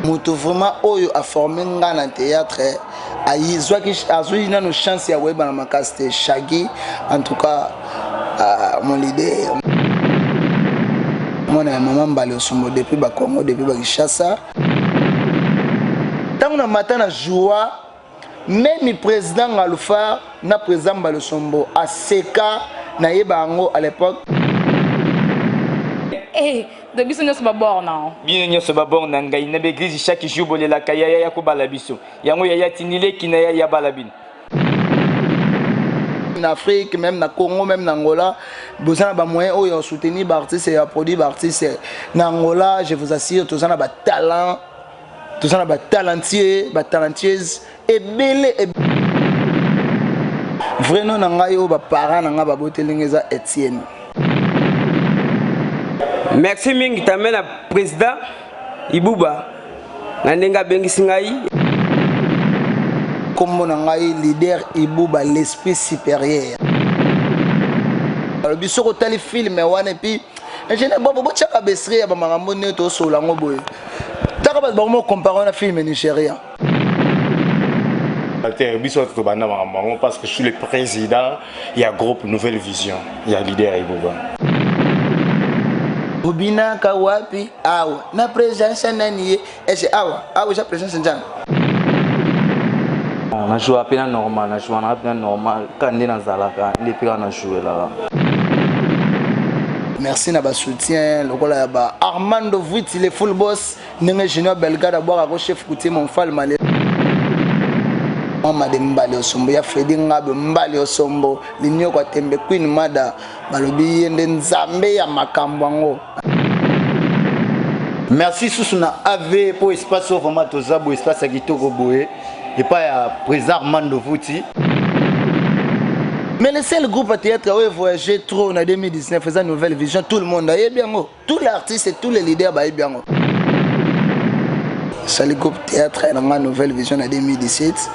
Moto vraiment oyo aforme nga na théâtre, azwaki, azwi nano chance ya koyebana makasi te, Shagi. En tout cas, mon leader, mwana ya mama Mbali Osombo depuis Bakongo, depuis Bakishasa. Ntango na mata na joie, même président Ngalufa na président Mbali Osombo aseka, nayeba yango à l'époque. Eh, de biso nyonso baborna. Bino nyonso babor na ngai na baeglise. Chaque jour bolelaka yaya ya kobala biso yango. Yaya tindi leki na yaya bala bino. Na Afrique, même na Congo, même na Angola, boza na bamoyen oyo ya soutenir baartiste, ya produire baartiste. Na Angola, je vous assure, toza na batalent, toza na batalentier, batalentueuse ebele. Vrai nom na ngai oyo baparent na ngai babotelinga eza Etienne. Merci mingi tame na président Ibuba na ndenge abengisi ngai. Nkombo na ngai leader Ibuba, l'esprit supérieur. Alobi soki otali film wana, et puis ingénieur Bobo, botiaka baesprit ya bamakambo ndenge tosola yango boye. Taka bato bango mocompare na film Nigeria. Te, biso tobanda makambo yango parce que je suis le président ya groupe Nouvelle Vision ya leader Ibuba. Obinaka wapi awa na présence nani ye ese awa? Awa eza présence Nzambe. Na joue mpe na normal, na joue nanga mpe na normal kaka nde nazalaka, nde mpe kaka na jouelaka. Merci na basoutien lokola ya ba Armando Vuiti, le full boss, ndenge Junior Belgade abwakako, chef coutumier Momfalme Mama de Mbali Osombo ya Fredi Ngabe Mbali Osombo Linioko Atembe Queen Mada. Balobi ye nde Nzambe ya makambo yango. Merci susu na av mpo espace oyo vraiment toza boye, espace ya kitoko boye epai ya président Armando Vuti. Mais le seul groupe à théâtre oyo voyagé trop na 2019 eza Nouvelle Vision. Tout le monde ayebi yango, tous les artistes et tous les leaders bayebi yango. Sali groupe théâtre na nga Nouvelle Vision na 2017.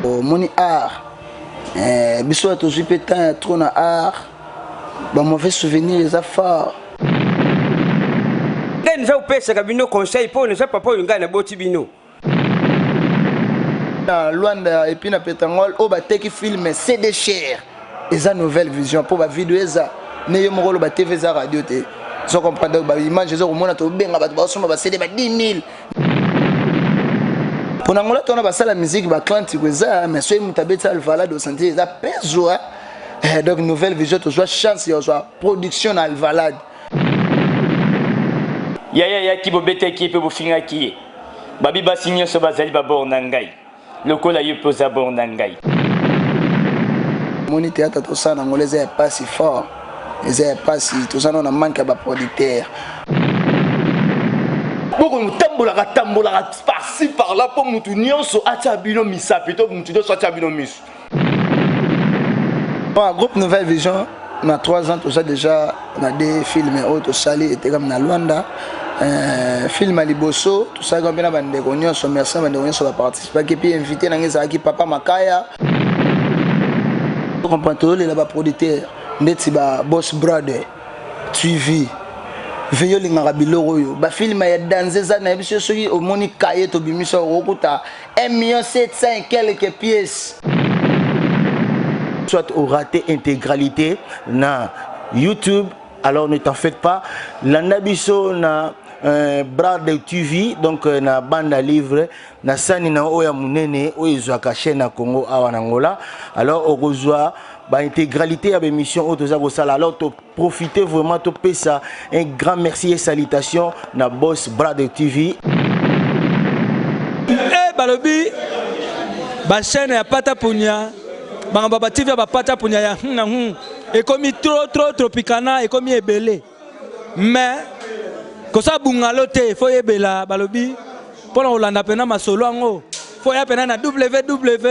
Omoni art, biso oyo tozwi mpe temps ya trop na art, bamauvais souvenir eza fort. Ngai naza kopesaka bino conseil mpo naza papa oyo ngai naboti bino. Na Lwanda et puis na Petangol, oyo bateki film CD cher eza Nouvelle Vision, mpo bavideo eza ne yo moko oloba TV eza radio te. Ozo comprendre? Baimage eza komona, tobenga bato basomba baCD ba 10 000. Mpona Angola tona basala musique baatlantique eza, mais soki moto abeti Alvalade, osentir eza pezwa. Donc Nouvelle Vision tozwa chance ya kozwa production na Alvalade. Yaya yaki, bobetaki ye mpe bofingaki ye. Babi basi nyonso bazali babor na ngai lokola yo mpe oza bor na ngai. Moni théâtre tosala na Angola eza ya pasi fort, eza ya pasi. Toza nano na manque ya baproducteur. Boko tambolaka tambolaka par-ci par-là mpo mutu nyonso atia bino misapi to mutu nyonso atia bino miso. Bon, groupe Nouvelle Vision na 3 ans toza déjà na deux films oyo tosali etekami na Lwanda. Film ya liboso tosalaki mpe na bandeko nyonso. Merci na bandeko nyonso baparticipaki. Puis invité na ngai ezalaki Papa Makaya. Comprendre, tozolela baproducteur ndeti ba Boss Brother TV veyo olingaka biloko oyo, bafilm ya danse eza na biso. Soki omoni kaye tobimisa, okokuta 1 million 700 et quelques pièces. Soit oraté intégralité na YouTube, alors ne t'en faites pas, landa biso na Brad TV. Donc na banda livre na sani na oyo ya monene oyo ezwaka chaîne na Congo awa na Angola, alors okozwa baintégralité ya baémission oyo toza kosala. Alors toprofite vraiment topesa un grand merci et salutation na boss Brad TV. E balobi bachaîne ya pata punya, makambo ya baTV ya bapata punya ya na ekomi trop trop tropicana, ekomi ebele. Mais kosala bungalo te, fo yebela. Balobi mpona kolanda mpena masolo yango, fo ya mpena na www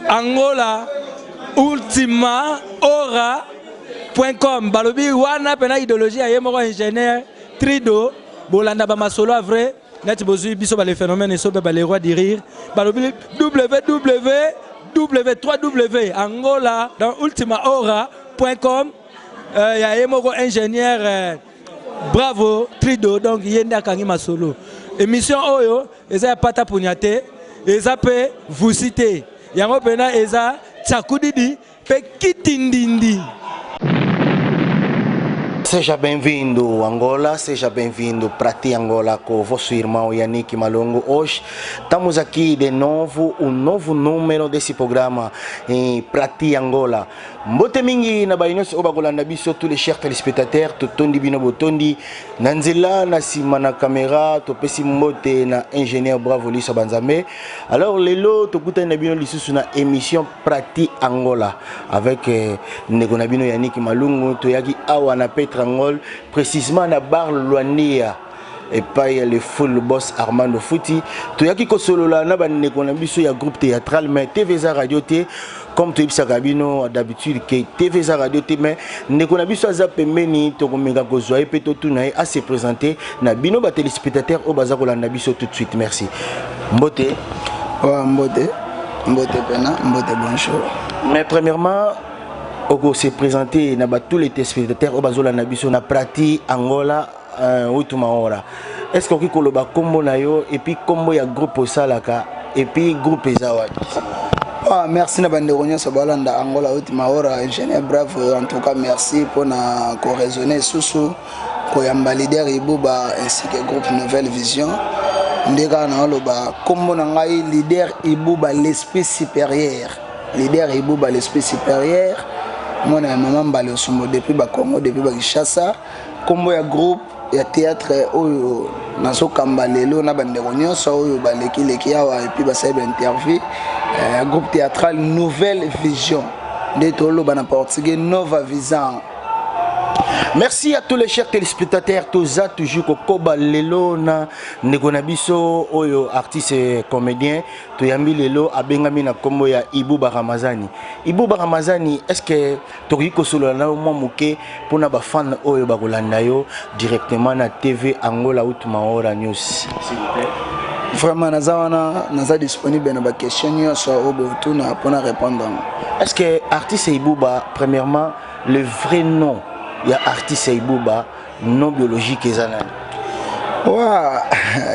angola ultima ora com. Balobi wana mpena idéologie ya ye moko ingénieur Trido. Bolanda bamasolo ya vrai neti bozwi biso bale phénomène esobe, bale roi du rire. Balobi www w3w angola dans ultima ora com, ya ye moko ingénieur. Bravo Trido donc ye nde akangi masolo. Emission oyo eza ya pata punya te, eza pe vusi te. Yango pena eza tsakudidi pe kitindindi. Seja bem-vindo Angola, seja bem-vindo para ti Angola com o vosso irmão Yannick Malongo. Hoje estamos aqui de novo, um novo número desse programa em Prati Angola. Mbote mingi na baye nyonso oyo bakolanda biso tous les chers téléspectateurs totondi bino botondi na nzela na nsima na caméra topesi mbote na ingénieur Bravo Lisa Banzambe. Alors lelo tokutani na bino lisusu na émission Prati Angola avec euh, ndeko na bino Yannick Malungu toyaki awa na Petrangol précisément na bar Luania epai ya le full boss Armando Futi toyaki kosolola na bandeko na biso ya groupe théâtral mais TV eza radio te comme toyebisaka bino d'habitude ke TV eza radio te mais ndeko na biso aza pembeni tokomeka kozwa ye mpe totuna ye ase présenter na bino ba téléspectateurs oyo baza kolanda biso tout de suite merci mbote ouais, mbote mbote pena mbote bonjour mais premièrement oko se présenter na ba tous les téléspectateurs oyo bazolanda biso na prati angola euh, utumaora est ce que okoki koloba nkombo na yo et puis nkombo ya groupe osalaka et puis groupe eza wapi Ah, merci na bandeko nyonso balanda angola utumaora ingénieur bravo en tout cas merci mpona koraisonne susu koyamba leader ibuba ainsi que groupe nouvelle vision nde kaka naoloba nkombo na ngai leader ibuba l'esprit supérieur leader ibuba l'esprit supérieur mwana ya mama mbali osombo depuis bakongo depuis bakishasa nkombo ya groupe ya théâtre oyo nazokamba lelo na bandeko nyonso oyo balekileki awa epuis basali bainterview euh, groupe théâtral nouvelle vision nde toloba na portugais nova vision Merci à tous les chers téléspectateurs. Toza toujours kokoba lelo na ndeko na biso oyo artiste et comédien toyambi lelo abengami na kombo ya Ibuba Ramazani. Ibuba Ramazani, est-ce que tokoki kosolola na yo mwa moke mpona ba fan oyo bakolanda yo directement na TV Angola Outmaora News s'il vous plaît? Vraiment naza wana naza disponible na ba question nyonso oyo botuna mpona répondre yango. Est-ce que artiste Ibuba premièrement Le vrai nom ya artiste Ibuba nom biologique eza nani? Wa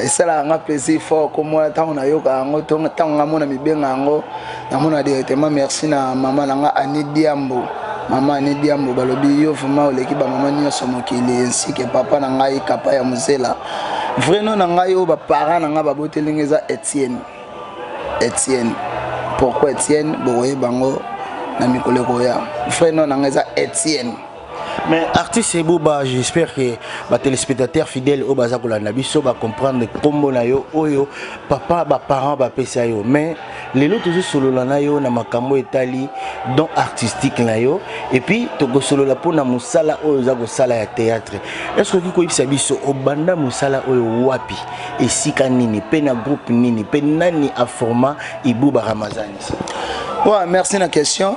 esalaka nga plaisir fort komona ntango nayoka yango to ntango nga mona mibenga yango namona directement merci na mama na nga Annie Diambo mama Annie Diambo balobi yo vraiment oleki bamama nyonso mokili ainsi que papa na ngai kapa ya mozela vrai nom na ngai oyo baparent na ngai baboteli nga eza Etienne Etienne pourquoi Etienne bokoyeba yango na mikolo ekoya vrai nom na ngai eza Etienne Mais artiste Eboba, j'espère que ba téléspectateurs fidèles oyo baza kolanda biso ba comprendre kombo na yo oyo papa ba parents ba pesa yo. Mais lelo tozo solola na yo na makambo etali don artistique na yo et puis tokosolola pona mosala oyo oza kosala ya théâtre. Est-ce que okoki koyebisa biso obanda mosala oyo wapi? esika nini pe na groupe nini pe nani a forma Ibuba Ramazani? Ouais, merci na question.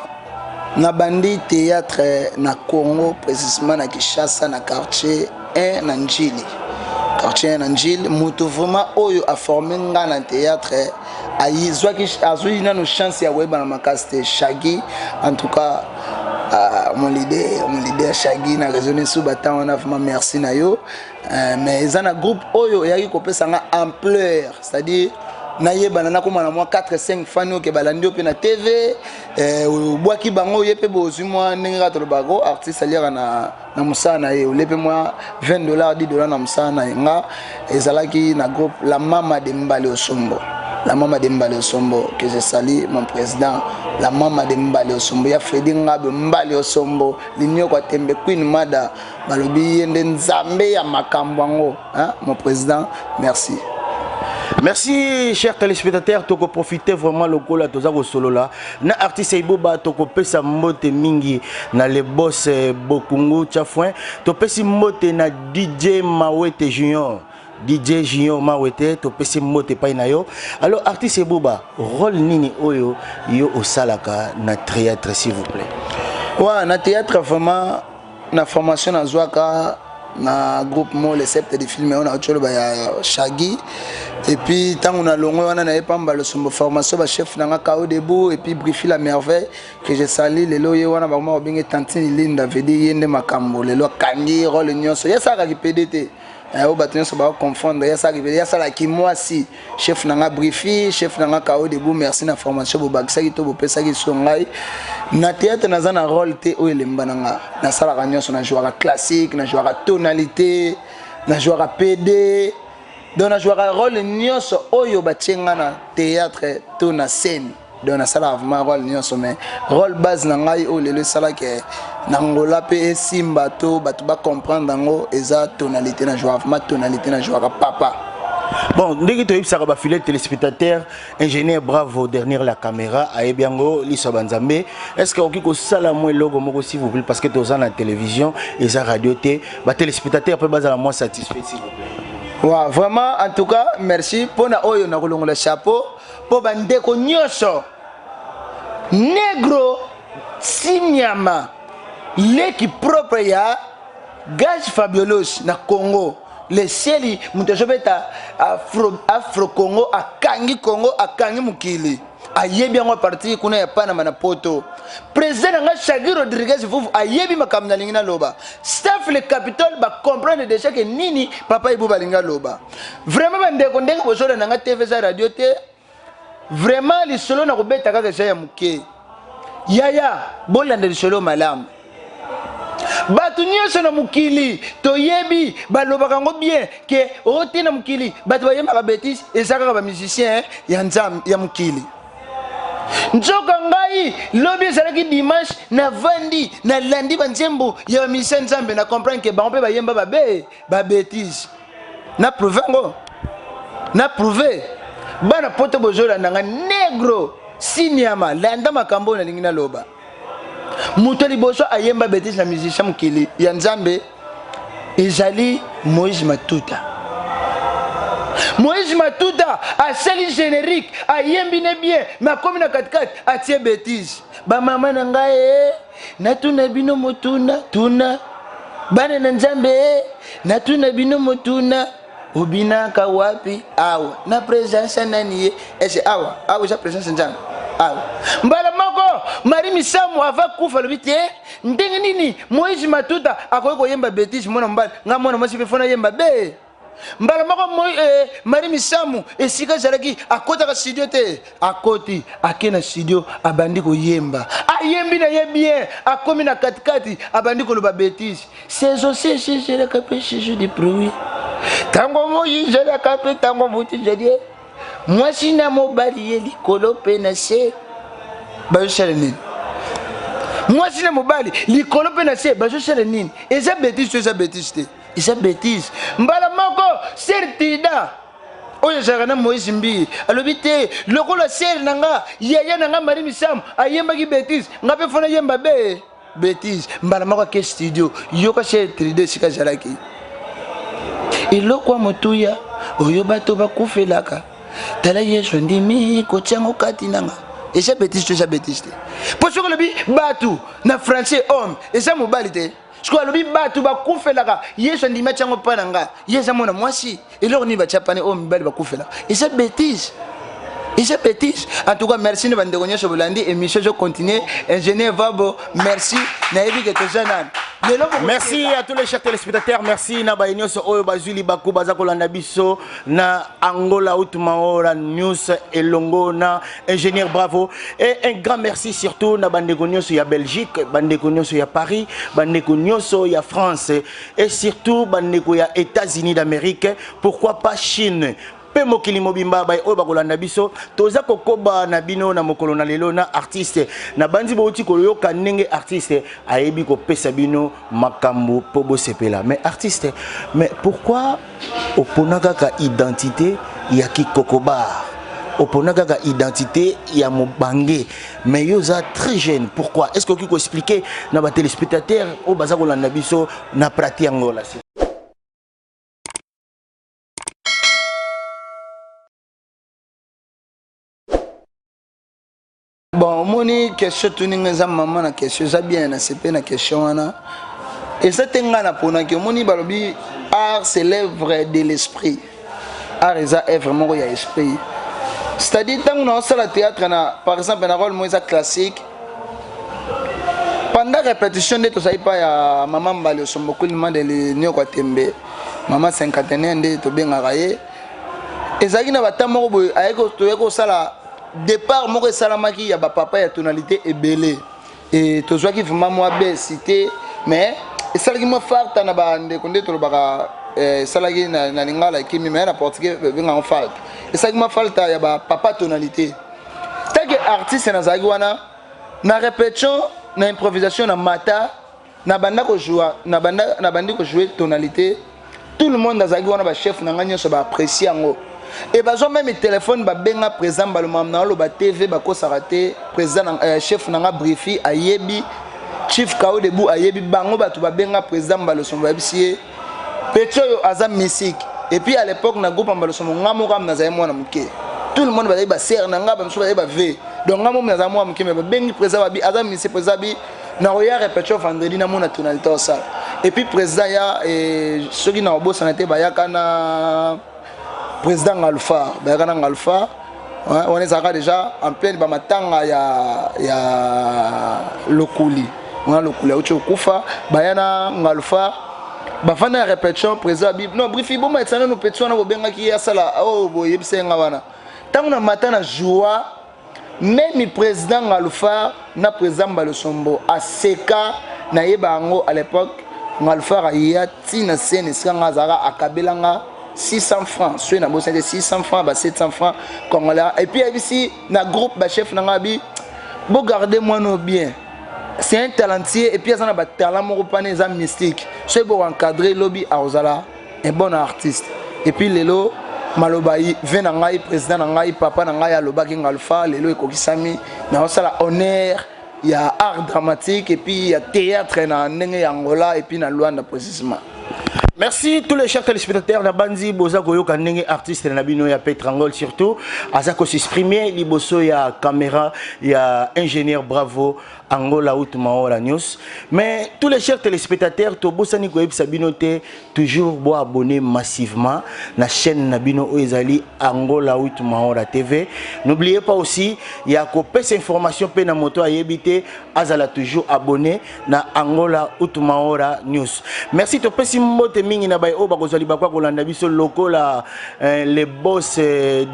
Nabandi théâtre na Congo, précisément na Kinshasa, na quartier 1 na Ndjili. Quartier 1 na Ndjili, moto vraiment oyo a formé nga na théâtre azwaki azwi nano chance ya koyebana makasi te Shaggy en tout cas euh, mon leader mon leader Shaggy na raisonner sous batant wana vraiment merci na yo Euh, mais eza na groupe oyo eyaki kopesa nga ampleur c'est-à-dire nayebana nakoma na mwa 4 5 fani oke balandi yo mpe na tv eh, obwaki bango ye mpe bozwi mwa ndenge kaka tolobaka ko artiste aliaka na, na mosala na ye olie mpe mwa 20 dollar 10 dollar na mosala na ye nga ezalaki na groupe la mama de mbali osombo la mama de mbali osombo que je salue mon président la mama de mbali osombo ya fredi ngabe mbali osombo linyoko atembe queen mada balobi ye nde nzambe ya makambo yango hein, mon président merci Merci chers téléspectateurs, toko profiter vraiment lokola toza ko solola na artiste Iboba toko pesa mbote mingi na le boss eh, Bokungu Tchafoin, topesi mbote na DJ Mawete Junior. DJ Junior Mawete topesi mbote epai na yo. Alors artiste Iboba, rôle nini oyo yo osalaka na théâtre s'il vous plaît? Ouais, na théâtre vraiment na formation nazwaka na groupe mo le septe de film oyo nauti oloba ya Shaggy. Et puis ntango nalongwe wana naye pamba losombo formation bachef na nga Kao Debout et puis Brifi la merveille que je salue lelo ye wana bakoma kobenge tantine Linda veut dire ye nde makambo lelo akangi role nyonso ye asalaka kipede te. Oyo bato nyonso bako confondre ye asalaki ye asalaki mwasi chef na nga Brifi, chef na nga Kao Debout, merci na formation bobakisaki to bopesaki so ngai na théâtre. Naza na rôle te oyo elemba na nga, nasalaka nyonso, na jouaka classique, na jouaka tonalité, na jouaka PD, donc na jouaka rôle nyonso oyo batie nga na théâtre to na scène. Donc nasalaka vraiment rôle nyonso, mais rôle base na ngai oyo lelo esalaki na Ngola mpe esimba to bato bacomprendre yango eza tonalité. Na jouaka vraiment tonalité, na jouaka papa. Bon, ndenge toyebisaka bafidèle téléspectateur, ingénieur Bravo derrière la caméra ayebi yango liso ya banzambe. Est ce que okoki kosala mwa eloko moko, s'il vous plaît, parce que toza na télévision, eza radio te, batéléspectateur mpe bazala mwa satisfait, s'il vous plaît? Ouais, vraiment, en tout cas merci mpona oyo nakolongola chapeau mpo bandeko nyonso. Negro Simiama, leki propre ya Gage Fabiolos na Congo, leseli moto azobeta afro, afro Congo, akangi Congo, akangi mokili, ayebi yango apartir kuna ya Panama na Poto. Président na nga Shagi Rodriguez Vuvu ayebi makambo nalingi naloba. Staff le Capitole bacomprendre déjà ke nini papa Ibu balingi aloba. Vraiment bandeko, ndenge bozolanda nga, TV eza radio te. Vraiment lisolo na kobeta kaka eza ya moke. Yaya, bolanda lisolo malamu. Bato nyonso na mokili toyebi, balobaka yango bien ke oyo te na mokili bato bayembaka betise eza kaka bamusicien ya Nzambe ya mokili. Nzoka ngai lobi ezalaki dimanche, navandi nalandi banzembo ya bamusicien Nzambe, na comprendre ke bango mpe bayemba babe babétise. Na prouve yango, na prouve bana Poto bozolanda nga. Negro Siniama, landa makambo oyo nalingi naloba. Moto liboso ayemba betise na musicien mokili ya Nzambe ezali Moïse Matuta. Moïse Matuta asali générique, ayembi ne bien, mais akomi na katikati atie betise. Bamama na ngai e, natuna bino motuna tuna. Bana na Nzambe e, natuna bino motuna: obinaka wapi awa na présence nani ye? Ese awa, awa eza présence Nzambe awa. Mbala moko Mari Misamu ava kufa alobi te ndenge nini Moïse Matuta akoki koyemba betise, mwana mobali, nga mwana mwasi mpe fona yemba be. Mbala moko Mari Misamu esika ezalaki akotaka studio te, akoti, ake na studio, abandi koyemba, ayembi na ye bien, akomi na katikati, abandi koloba betise: saison sèche ezelaka mpe saison de pluie, ntango moi ezalaka mpe ntango motu ezali, mwasi na mobali ye likolo mpe na se bazosala nini? Mwasi na mobali likolo mpe na se bazosala nini? Eza betise to eza betise te? Eza betise. Mbala moko sertida oyo ezalaka na Moïse Mbii alobi te lokola sere na nga, yaya na nga Mari Misamu ayembaki betise, nga mpe fona yemba be betise. Mbala moko ake studio, yoka sere tride esika azalaki: eloko ya motuya oyo bato bakufelaka, tala Yesu andimi kotiango kati na nga. Eza betise to eza betise te? Mpo soki olobi bato na français homme, eza mobali te. Sikoyo alobi bato bakufelaka, Yesu andimi atiango mpa na nga, ye eza mwana mwasi, eloko nini batia pane oyo mibali bakufelaka? Eza betise, eza betise. En tout cas merci na bandeko nyonso bolandi émission. Ezo continuer. Ingénieur Vabo, merci. Nayebi ke toza nani lelo. Merci à tous les chers téléspectateurs. Merci na baye nyonso oyo bazwi libaku baza kolanda biso na Angola Outmaora News elongo na ingénieur Bravo. Et un grand merci surtout na bandeko nyonso ya Belgique, bandeko nyonso ya Paris, bandeko nyonso ya France et surtout bandeko ya États-Unis d'Amérique, pourquoi pas Chine mpe mokili mobimba, baye oyo bakolanda biso. Toza kokoba na bino na mokolo na lelo na artiste na bandi. Bouti koyoka ndenge artiste ayebi kopesa bino makambo mpo bosepela. Mais artiste, mais pourquoi opona kaka identité ya kikokobar, opona kaka identité ya mobange, mais yo oza très jeune? Pourquoi? Est ce que okoki koexpliquer na batéléspectateur oyo baza kolanda biso na prati yango la? Bon, omoni question tuninga eza mama na question eza bien. Na sepe na question wana. Eza te ngai naponaki. Omoni, balobi art, c'est l'œuvre de l'esprit. Art eza œuvre moko ya esprit, c'est-à-dire ntango naosala théâtre na, par exemple, na rôle moko eza classique, pendant répétition nde tozali pa ya mama Mbali Osombokuli Mandeli Nioko ya Tembe, mama cinquantenaire nde tobengaka ye. Ezalaki na bata moko boye, toyaki kosala départ moko esalamaki ya bapapa ya tonalité ebele e tozwaki vraiment mwa besi te, mais esalaki mwa farta na bandeko nde tolobaka, esalaki na lingala ekimi, mais na portugais bengango falta. Esalaki mwa falta ya bapapa tonalité. Tant que artiste nazalaki wana na répétition, na improvisation, na mata na banda kojouer, na banda na bandi kojouer tonalité, tout le monde azalaki wana, bachef na ngai nyonso baapprécie yango e bazwa même téléphone, babenga président Baloma na oloba TV, bakosaka te. Président, chef na nga Brifi ayebi, chief Kao Debu ayebi bango. Bato babenga président Mbalosomo, bayebisi ye petit oyo aza mystique. Et puis à l'époque, na groupe ya Mbalosomo, nga moko am nazali mwana moke. Tout le monde bazali basere na nga, bamosusu bazali bave, donc nga momo nazali mwana moke, mais babengi président, babi aza mystique. Président abi nakoya répétition vendredi, namona tonalité osala. Et puis président ya soki na obosana te, bayaka na président Ngalfa, bayaka na Ngalfa wana, ezalaka déjà en pleine bamatanga ya Lokuli wana. Lokuli auti kokufa, baya na Ngalfa, bafanda ya répétition. Président abi: "Non, Brifi, boma etisa nanu petit wana bobengaki ye asala oyo boyebisa ye nga wana." Ntango na mata na joie, même président Ngalufar na président Mbalosombo aseka. Nayeba yango à l'époque, Ngalufar aya ntina scène esika nga azalaka, akabelanga 600 francs, soki nabosani te, 600 francs ba 700 francs congolais. Et puis ayebisi na groupe, bachef na nga, abi: "Bogarde mwana oyo bien, c'est un talentier et puis aza na batalent moko mpana eza mystique. Soki boencadre, lobi akozala un bon artiste." Et puis lelo maloba ve na ngai, président na ngai, papa na ngai alobaki, Ngalfa, lelo ekokisami. Naosala honneur ya art dramatique et puis ya théâtre na ndenge ya Angola et puis na Luanda précisément. Merci tous les chers téléspectateurs na bandi boza koyoka ndenge artiste na bino ya Petrangol surtout aza ko s'exprimer liboso ya caméra ya ingénieur Bravo Angola out Maola News. Mais tous les chers téléspectateurs, tobosani koyebisa bino te, toujours bo abonner massivement na chaîne na bino oyo ezali Angola out Maola TV. N'oubliez pas aussi ya kopesa information pe na moto ayebi te, azala toujours abonné na Angola out Maola News. Merci. Topesi mbote mingi na baye oyo bakozwa libakwa kolanda biso lokola le boss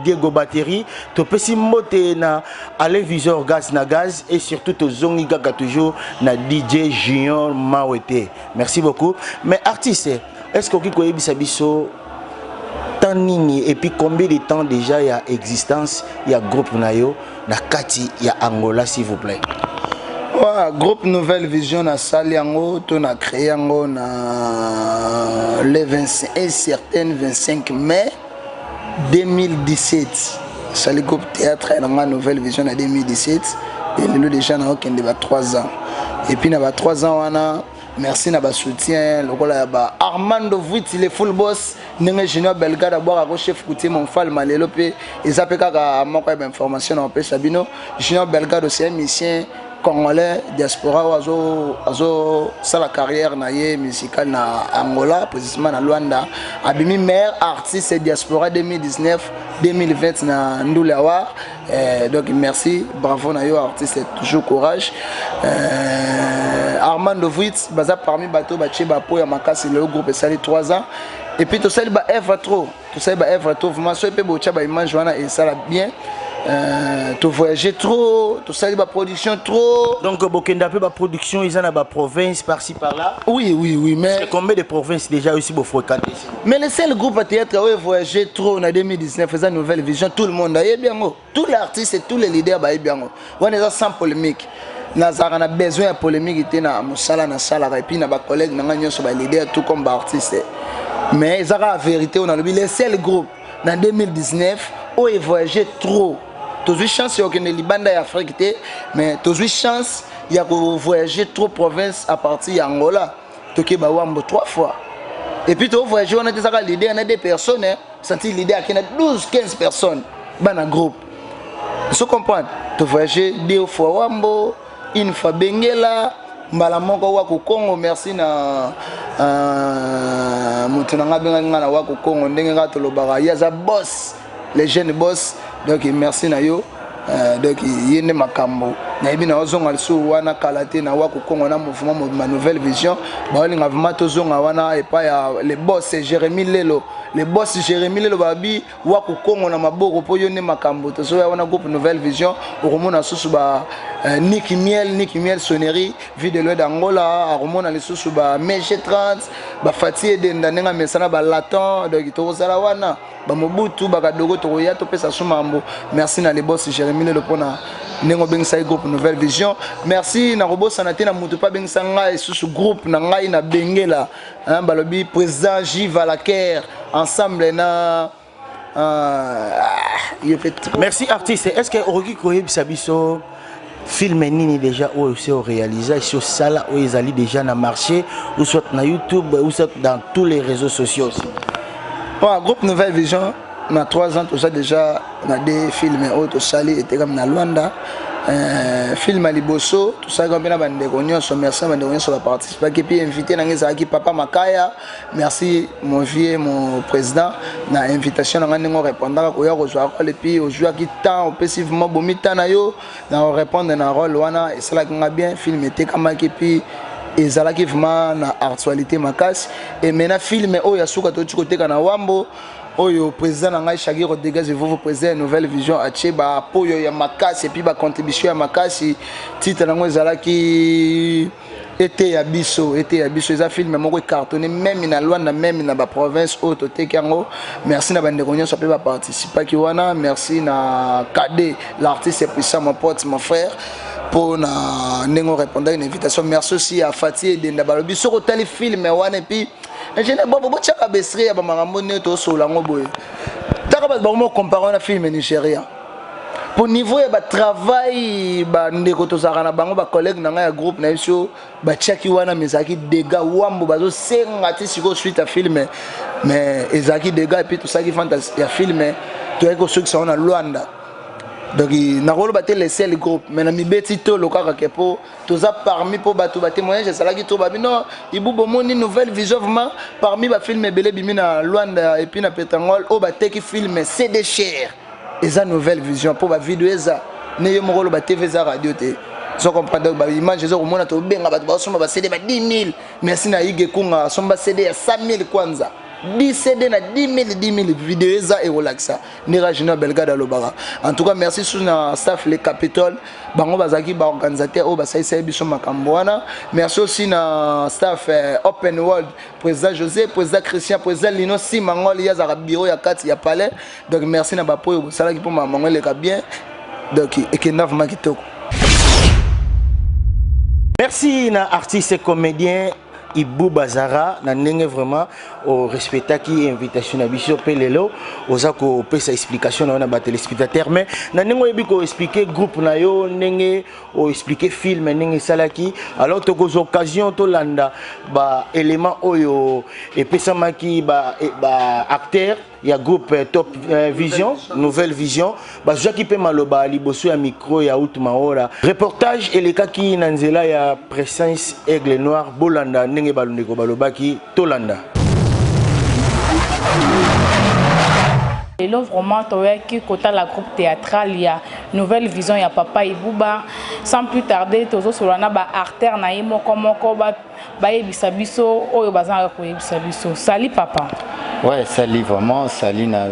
Diego Batterie. Topesi mbote na Alain Visor Gaz na Gaz et surtout tozongi kaka toujours na DJ Junior Mawete. Merci beaucoup. Mais artiste, est-ce que okoki koyebisa biso temps nini et puis combien de temps déjà ya existence ya groupe na yo na kati ya Angola, s'il vous plaît? Ouais, groupe Nouvelle Vision, nasali yango to na créé yango na le 25, un certain 25 mai 2017. Nasali groupe théâtre na nga Nouvelle Vision na 2017 et lelo déjà naokende ba 3 ans. Et puis na ba 3 ans wana, merci na basoutien lokola ya ba Armando Vuiti, le full boss, ndenge Junior Belgade abwakako chef coutumier Monfalma. Lelo mpe eza mpe kaka moko ya bainformation na kopesa bino. Junior Belgade, c'est un musicien congolais diaspora oyo azosala carrière na ye musicale na Angola, précisément na Luanda. Abimi meilleur artiste diaspora 2019 2020 na Ndule Award. Donc merci, bravo na yo artiste, toujours courage. Armando Vuit baza parmi bato batie bapo ya makasi. Lelo groupe esali 3 ans et puis tosali baœuvre trop, tosali baœuvre trop vraiment. Soki mpe botya baimage wana, esala bien. Tovoyage trop, tosali baproduction trop. Donc bokenda mpe baproduction eza na baprovince par-ci par-là? Oui, mais combien de provinces déjà aussi bofréquenté? Mais le seul groupe à théâtre oyo voyagé trop na 2019 eza Nouvelle Vision. Tout le monde ayebi yango, tous les artistes et tous les leaders bayebi yango. Wana eza sans polémique. Nazalaka na besoin ya polémique te na mosala nasalaka et puis na bacollègue na ngai nyonso, baleader tout comme baartiste, mais eza kaka vérité oyo nalobi. Le seul groupe na 2019 oyo evoyage trop, tozwi chance ya kokende libanda ya Afrique te, mais tozwi chance ya kovoyage trop province à partir ya Angola. Toke bawambo trois fois et puis tovoyage wana te, ezaka leader na deux personnes, senti leader ake na 12 15 personnes bana groupe. So comprendre, tovoyage deux fois Wambo, une fois Benguela. Mbala moko Waku Congo, merci na euh, moto na ngai abengaki ngai na Waku Congo ndenge ngai tolobaka ye aza boss, le jeune boss. Donc merci na yo. Euh, donc ye nde makambo nayebi na ozonga lisusu wana kala te na Waku Congo na mouvement mobimba Nouvelle Vision baolinga vraiment tozonga wana epai ya le boss Jérémie Lelo, le boss Jérémie Lelo babi Waku Congo na maboko po yo nde makambo tozoya wana groupe Nouvelle Vision okomona susu ba euh, Nick Miel, Nick Miel sonnerie vie de loin d'Angola akomona lisusu ba Mege 30 ba Fati Edenda ndenge amesana ba Latin donc tokozala wana ba Mobutu ba Kadogo tokoya topesa su mambo. Merci na le boss Jérémie Lelo pona ndenge obengisaki groupe Nouvelle Vision. Merci na kobosana te na mutu pa bengisa ngai susu groupe na ngai na Bengela hein, balobi président J Valaker ensemble na euh, merci artiste. Est-ce que okoki koyebisa biso film nini déjà oyo se oréalisa esi osala oyo ezali déjà na marché ou soit na YouTube ou soit dans tous les réseaux sociaux aussi? Ouais, groupe Nouvelle Vision na 3 ans toza déjà na deux films oyo tosali etekami na Luanda. Euh, film ya liboso tosalaki mpe na bandeko nyonso, merci na bandeko nyonso baparticipaki, puis invité na ngai ezalaki Papa Makaya. Merci mon vieux, mon président, na invitation na ngai ndenge orépondaka koya kozwa rôle, epuis ozwaki temps, opesi vraiment bomi temps na yo na korépondre na rôle wana, esalaki nga bien. Film etekamaki puis ezalaki vraiment na actualité makasi. Et maintenant film oyo ya suka toti koteka na Wambo oyo président na ngai Shaggy Rodriguez Evovo, président ya Nouvelle Vision, atie bapoyo ya makasi epuis bacontribution ya makasi. Titre nango ezalaki Eteya biso. Eteya biso eza film moko ecartonné même na Luanda, même na baprovince oyo toteki yango. Merci na bandeko nyonso mpe baparticipaki wana. Merci na Kade l'artiste puissant, mon pote, mon frère, mpo na ndenge orépondaki na invitation. Merci aussi à Fati Edenda. Balobi soki otali film wana epuis ingénieur bobo botiaka besri ya bamakambo ndenge tosola yango boye, taka bato bango mokompare wana film Nigeria po niveau ya batravail bandeko tozalaka na bango, bacollègue na ngai ya groupe na biso batiaki wana, mais ezalaki dégâts. Wambo bazosenga ti sikoyo suite ya film, mais ezalaki dégâts. Epuis tosalaki vente ya film, toyaki kosukisa yango na Luanda. Donc nakoloba te le seul groupe, mais na mibeti tolo kaka ke po toza parmi mpo bato batémoignage ezalaki to babi non Ibu bomoni Nouvelle Vision vraiment parmi bafilme ebele ebimi na Luanda epuis na Petangol oyo bateki film CD cher eza Nouvelle Vision, mpo bavideo eza ne yo moko oloba TV eza radio te, zo comprendre. Donc baimage eza komona, tobenga bato basomba bacd ba 10 000. Merci na Ige Kunga, asomba CD ya 100 000 kwanza, 10 CD na 10 000 10 000 video eza ekolakisa ndenge Junior Belgade alobaka. En tout cas merci sous na staff le Capitole, bango bazalaki baorganisateur oyo basalisaki biso makambo wana. Merci aussi na staff eh, Open World, président José, président Christian, président Lino Simangol, ye azalaka bureau ya kati ya palais. Donc merci na bapo oyo bosalaki mpo makambo yango eleka bien. Donc ekenda vraiment kitoko. Merci na artiste comédien Ibu Bazara na ndenge vraiment orespectaki invitation na biso mpe lelo oza kopesa explication na yo na batelespectateur, mais na ndenge oyebi koexplike groupe na yo, ndenge oexplike film ndenge esalaki. Alors tokozwa occasion tolanda baélément oyo epesamaki baacteur ba ya groupe euh, Top euh, Vision, Nouvelle Vision, bazwaki mpe maloba liboso ya micro ya Out Maora. Reportage elekaki na nzela ya Presence Aigle Noir. Bolanda ndenge balundeko balobaki, tolanda. Lelo vraiment toyaki kotala groupe théâtral ya Nouvelle Vision ya Papa Ibuba. Sans plus tarder, tozosolola na ba artères na ye moko moko ba bayebisa biso oyo bazangaka koyebisa biso. Sali papa. Ouais, sali vraiment, sali na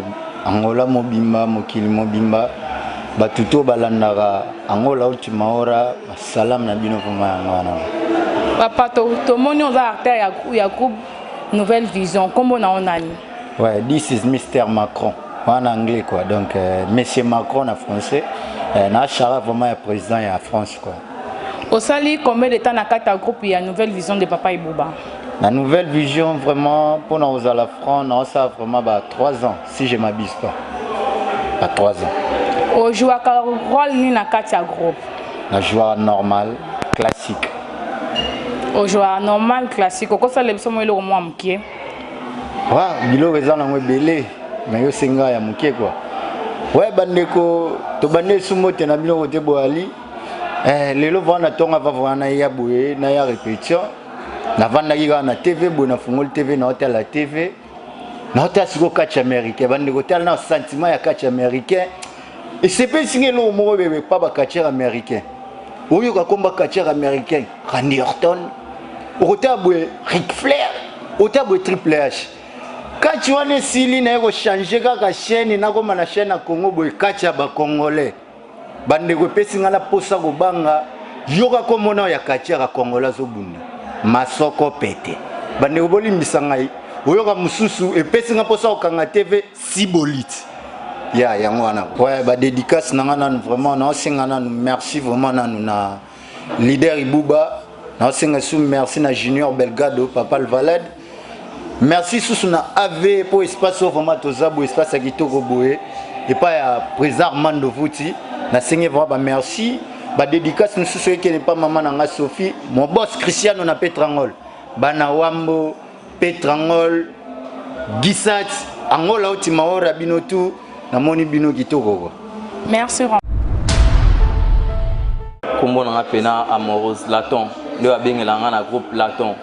Angola mobimba, mokili mobimba, bato to balandaka Angola Ultimaora, salam na bino vraiment yango wana. Papa, tomoni oza acteur ya, ya groupe Nouvelle Vision, kombo na yo nani? Ouais, this is Mr Macron en anglais quoi. Donc euh, monsieur Macron en français, euh, na chara vraiment ya président ya France quoi. Osali combien de temps na kati ya groupe ya Nouvelle Vision de Papa Ibuba? La Nouvelle Vision vraiment pour na ozala franc na osala vraiment ba 3 ans si je m'abuse pas. Ba 3 ans. Ojouaka rôle nini na kati ya groupe? Na joueur normal, classique. Ojouaka normal, classique. Okosala biso mwa eloko mwa mokie. Ouais, biloko eza nango ebele mais yo senga ya mokie quoi. Ouais bandeko tobandi esu mbote na biloko te boyali. Eh, lelo vraiment na tonga va vraiment naya boye naya répétition navandaki kaka na tv boye nafungoli tv naotala tv naotala sikoyo catch américain bandeko tala na sentiment ya catch américain esepelisi nga eloko moko bebe pa bacatcheur américain oyoka komba catcheur américain Randy Orton okotala boye Ric Flair otala boye Triple H catch wana esili naye kochange kaka chaîne nakoma na chaîne ya Congo boye catch ya bacongolais bandeko epesi ngai na posa kobanga yoka komona oyo ya katiaka congolais azobunda masoko pete bandeko bolimbisa ngai oyoka mosusu epesi ngai mposa kokanga tv sibolite ya yango wana ouais badédicace na ngai nanu vraiment naosenga nanu merci vraiment nanu na leader ibuba naosenga su merci na junior belgado papa alvalade merci susu na av mpo espace oyo vraiment toza boye espace ya kitoko boye epai ya président armando vuti nasengi vraiment bamerci badédicace mosusu ekende epa mama na ngai sophie mon boss cristiano na petrangol bana wambo petrangol gisat angola otimaora bino tu namoni bino kitoko kwa merci. Kombo na nga pena Amorose Laton nde babengela nga na groupe Laton.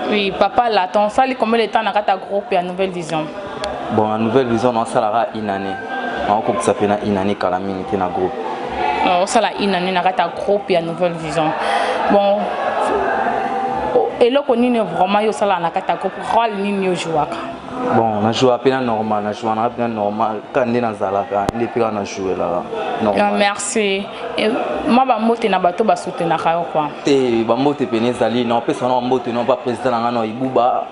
Oui, papa Laton, osali combien de temps na kati ya groupe ya Nouvelle Vision? Bon, na Nouvelle Vision naosalaka une année, naokokisa pena une année kala mingi te na groupe. Osala une année na kati ya groupe ya Nouvelle Vision. Bon, eloko nini vraiment yo osalaka na kati ya groupe, rôle nini yo jouaka? Bon, na jouaka pena normal, na jouaka nanga pena normal, kaka nde nazalaka nde mpe kaka na jouelaka normal. Merci. Mwa bambote na bato basoutenaka yo quoi. Te, bambote pene ezali na opesa wana bambote no pa président na ngai na Ibuba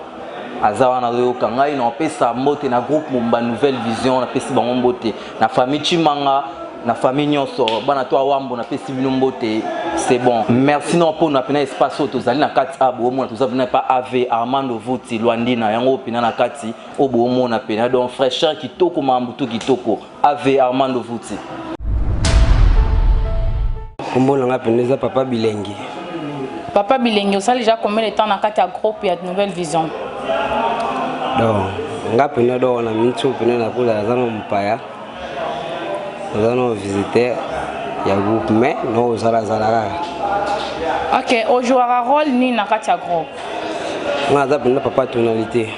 aza wana azoyoka ngai, na opesa mbote na groupe Momba Nouvelle Vision, napesi bango mbote na famille Chimanga na famille nyonso bana to awambo, napesi bino mbote, c'est bon. Merci no mpona pena espace oyo tozali na kati a boomona toza pena pa av Armando Vuti Lwandina yango pena na kati oyo boomona pena donc fraîcheur kitoko mambutu kitoko av Armando Vuti. Kombo na nga mpenza eza Papa Bilengi. Papa Bilengi, osali déjà combien de temps na kati ya groupe ya Nouvelle Vision? Donc nga mpenza donc na miniti oyo mpenza nakozala naza na mopaya, naza na visiteur ya groupe, mais nakozalazala kaka. Ok, ojouaka rôle nini na kati ya groupe? Nga naza mpenza papa tonalité.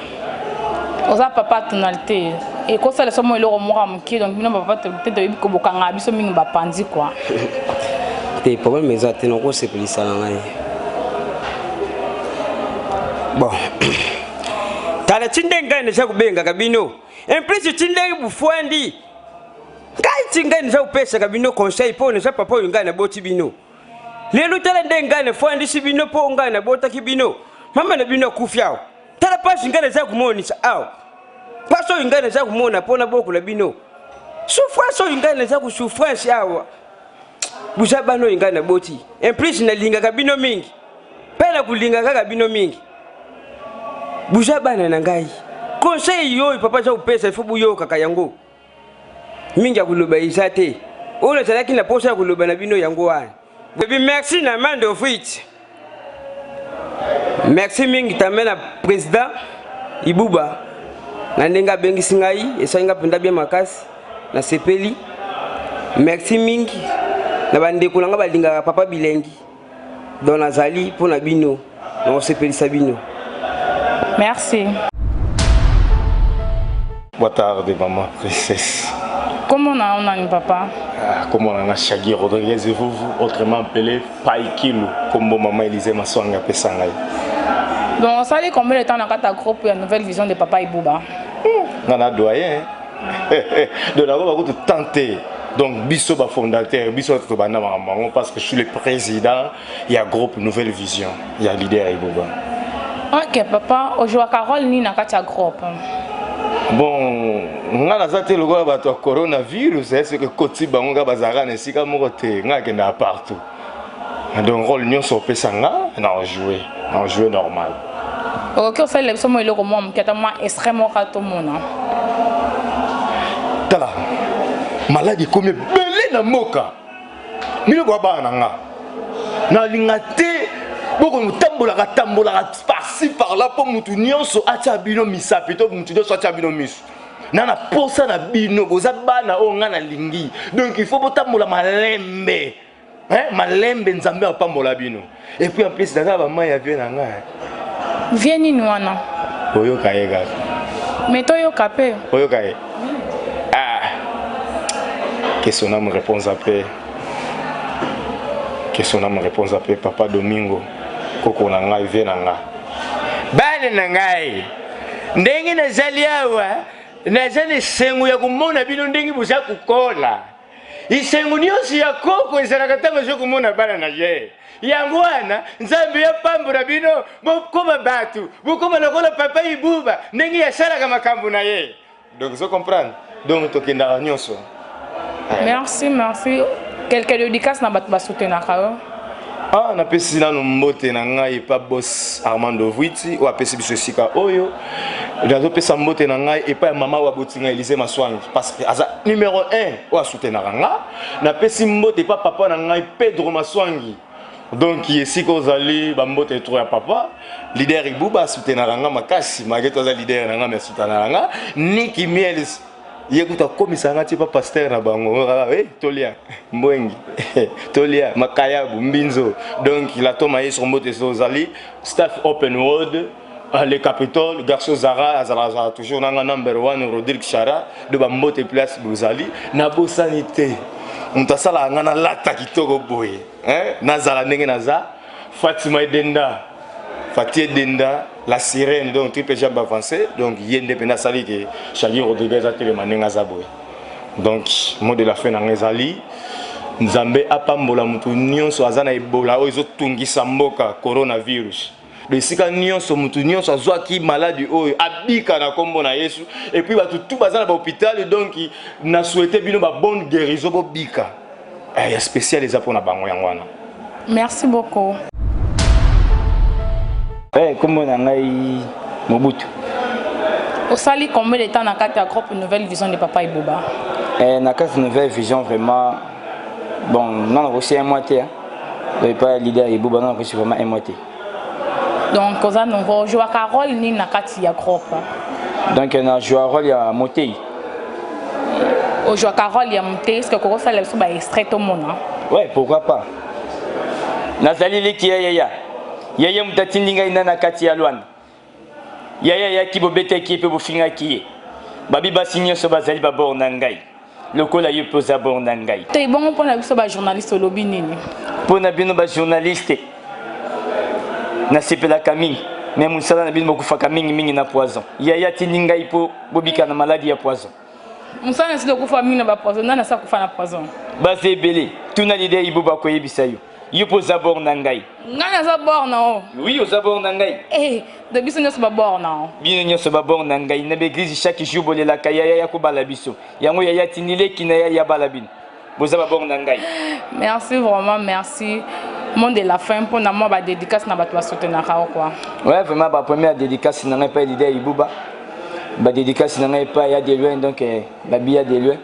Oza papa tonalité, ekosala so mo eloko moko ya moke, donc bino papa tonalité toyebi kobokanga biso mingi bapanzi quoi. Te, problème eza te, nakosepelisa na ngai. Bon, tala ti ndenge ngai naza kobengaka bino, en plus ti ndenge bufwandi ngai, ti ngai naza kopesaka bino conseil mpo naza papa oyo ngai naboti bino lelo. Tala ndenge ngai nafwandisi bino mpo ngai nabotaki bino, mama na bino akufi awa. Tala mpasi ngai naza komonisa awa, mpasi oyo ngai naza komona mpo nabokola bino, souffrance oyo ngai naza kosouffrance awa. Buza bana oyo ngai naboti, en plus nalingaka bino mingi mpe nakolinga kaka bino mingi. Buza bana na ngai, conseil oyo papa aza kopesa ifo boyokaka yango mingi. Ya koloba eza te, oyo nazalaki na posa ya koloba na bino yango wana. Bebi, merci na Mando Fruit, merci mingi tame na président Ibuba na ndenge abengisi ngai, esali ngai mpenza bien makasi, nasepeli. Merci mingi na bandeko na ngai balingaka papa Bilengi, donc nazali mpo na bino, nakosepelisa bino. Merci. Boa tarde, maman princesse. Comment on a nani papa? Ah, comment on a Shaggy Rodriguez et vous, autrement appelé Paikilo, comme maman Élisée Maswanga Pesangai. Donc, osali combien de temps dans le groupe ya Nouvelle Vision de papa Ibuba? Nana doyen. Donc, d'abord, on va tenter. Donc, biso ba fondateur, biso to bana maman parce que je suis le président, il y a groupe Nouvelle Vision, il y a leader Ibuba. Ok, papa, ojouaka rôle nini na kati ya groupe? Bon, nga naza te lokola bato ya coronavirus, soki ekoti bango nga bazalaka na esika moko te, nga akendaka partout. Donc rôle nyonso opesa nga na ojoue, na ojoue normal. Okoki osalela biso mwa eloko mwa moke, ata mwa extrait moko tomona? Tala, maladi ekomi ebele na mboka, bino boya bana na nga, nalinga te bokotambolaka tambolaka par-ci par-là mpo mutu nyonso atia bino misapi to mutu nyonso atia bino miso. Na na posa na bino, boza bana oyo nga nalingi, donc il faut botambola malembe. Hein, malembe nzambe apambola bino. Et puis en plus naza ba mai ya vie na ngai. Vie nini wana? Oyoka ye kaka. Mais toyoka pe. Oyoka ye. Ah. Que son âme repose après. Que son âme repose après papa Domingo. Koko na ngai vie na ngai. Bana na ngai. Ndenge nazali awa naza na esengo ya komona bino ndenge boza kokola. Esengo nyonso ya koko ezalaka ntango azo komona bana na ye. Yango wana Nzambe apambola bino, bokoma bato, bokoma lokola papa Ibuba ndenge asalaka makambo na ye. Donc ozo comprendre? Donc tokendaka nyonso. Merci, merci. Quelque dédicace na bato basoutenaka yo? Ah, napesi nano mbote na ngai epa boss Armando Vuiti oyo apesi biso esika oyo. Nazopesa mbote na ngai epai ya mama oyo aboti ngai Elise Maswangi parce que aza numero 1 oyo asutenaka nga. Napesi mbote epa papa na ngai Pedro Maswangi. Donc esika ozali ba mbote trop ya papa leader Ibuba asutenaka nga makasi malgré tout aza leader na nga mais asutenaka nga. Nicky Miels ye kutu akomisa nga ti pa pasteur na bango hey, eh, tolia mbwengi tolia makayabu mbinzo donc la toma ye sur mbote ozali staff open world ah, le capitole garçon zara azalaka toujours nanga number one rodrigue chara de bambote place bozali nabosani te moto asalaka nga nalata kitoko boye nazala ndenge naza fatima edenda Fatie Denda, la sirène, donc triple jambe avancée, donc ye nde pena asali ke Shaggy Rodriguez atelema ndenge aza boye. Donc mot de la fin na ngai ezali Nzambe apambola moto nyonso aza na Ebola oyo ezotungisa mboka coronavirus. Donc esika nyonso moto nyonso azwaki maladi oyo abika na nkombo na Yesu. Et puis bato tout baza na bahôpital donc na souhaite bino ba bonne guérison bobika. Eh, ya spécial eza mpona bango yango wana. Merci beaucoup. Eh, kombo na ngai Mobutu. Osali combien de temps na kati ya groupe Nouvelle Vision de Papa Ibuba? Eh, na kati Nouvelle Vision vraiment bon non nakosi un mois te hein. Donc pas leader Ibuba non nakosi vraiment un mois te. Donc oza nouveau ojouaka rôle nini na kati ya groupe? Donc na joua rôle ya motei. Ojouaka rôle ya motei, est-ce que okosala biso ba extrait tomona? Ouais, pourquoi pas. Nazali leki ya yaya. Yaya moto atindi ngai na na kati ya Luanda. Yaya ayaki bobetaki ye mpe bofingaki ye. Babi basi nyonso bazali babor na ngai. Lokola yo mpe oza bor na ngai. Te bongo mpo na biso ba journaliste olobi nini? Mpo na bino ba journaliste nasepelaka mingi me mosala na bino bokufaka mingi mingi na poison. Yaya atindi ngai mpo bobika na maladi ya poison. Mosala na okufa mingi na ba poison, nani asa kufa na poison? Baza ebele, tuna leader Ibo bakoyebisa yo. Yo mpo oza bord na ngai. Ngai naza bord na yo. Oui, oza bord na ngai. Eh, de biso nyonso ba bord na yo. Bino nyonso ba bord na ngai. Na ba église chaque jour bolelaka yaya ya kobala biso. Yango yaya atindi leki na yaya bala bino. Boza ba bord na ngai. Merci vraiment, merci. Monde de la fin mpo na mwa ba dédicace na bato basoutenaka yo quoi. Ouais, vraiment ba première dédicace na ngai epai leader Ibuba. Ba dédicace na ngai epai ya de loin donc eh, ba biya de loin.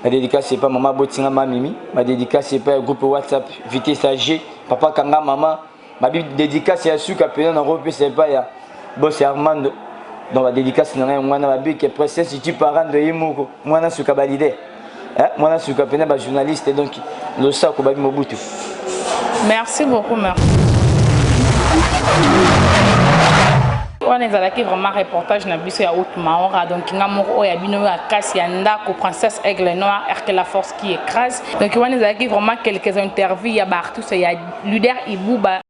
Ba dédicace epai mama botinga ma mimi. Ba dédicace epai groupe WhatsApp vitesse AG, papa kanga mama. Ba dédicace ya suka pena na kopesa epai ya boss Armando. Donc ba dédicace na ngai mwana ba bike princesse tu parando ye moko mwana suka ba leader. Eh, mwana suka pena ba journaliste donc losako babi Mobutu. Merci beaucoup, merci. wana ezalaki vraiment reportage na biso ya haute maora donc nga moko oyo ya bino ya kasi ya ndako princesse aigle noir rk la force qui écrase donc wana ezalaki vraiment quelques interviews ya baartiste ya leader ibuba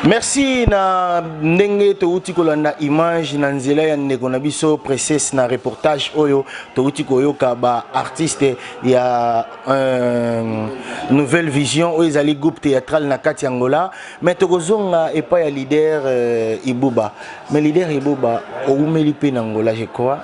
Merci na ndenge touti kolanda image na nzela ya ndeko na biso princesse na reportage oyo touti koyoka ba artiste ya euh, nouvelle vision oyo ezali groupe théâtral na kati ya Angola mais tokozonga epai ya leader euh, Ibuba mais leader Ibuba owumeli mpe na Angola je crois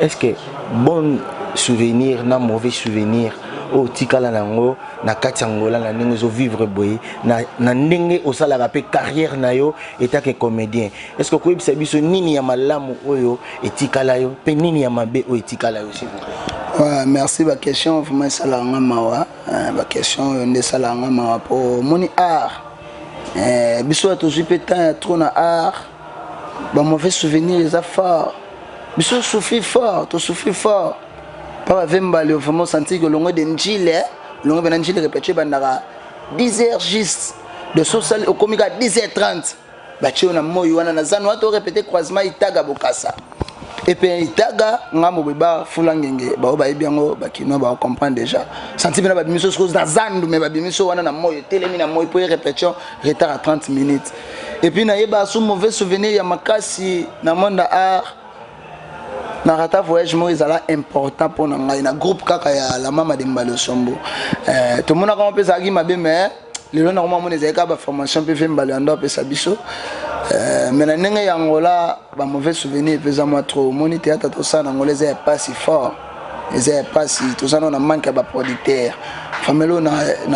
est-ce que bon souvenir na mauvais souvenir oyo otikala na yango na kati ya Angola na ndenge ozo vivre boye na, na ndenge osalaka mpe carrière na yo etake comédien est ce que okoyebisa biso nini ya malamu oyo etikala yo mpe nini ya mabe oyo etikala yo s'il vous plaît ouais, merci ba question vraiment esalaka nga mawa eh, ba question oyo nde esalaka nga mawa mpo omoni art eh, biso ya tozwi mpe temps ya trop na art ba mauvais souvenir eza fort. Biso souffrir fort, to souffrir fort. Papa Vembali vraiment senti que longo de Njile, longo bena Njile répétition bandaka 10 heures juste. De social okomi ka 10h30. Batie yo na moi wana na zanu wana to répéter croisement Itaga Bokassa. Et puis Itaga ngambo boye ba fula ngenge bao bayebi yango bakinois ba comprendre déjà. Senti bena babimiso sikoyo na zandu mais babimiso wana na moi telemi na moi po répétition retard à 30 minutes. Et puis nayeba sous mauvais souvenir ya makasi na monde art na rata voyage moko ezala important mpo na ngai na groupe kaka ya la mama de Mbalo Sombo. Eh, tomonaka ngo mpe ezalaki mabe mais lelo na komamona ezalaki kaka baformation mpe ve Mbalo ya ndo apesa biso. Eh, mais na ndenge ya Angola ba mauvais souvenir mpe eza mwa trop. Omoni théâtre tosala na Angola eza ya pasi fort, eza ya pasi, toza nano na manque ya baproducteur. Famelo na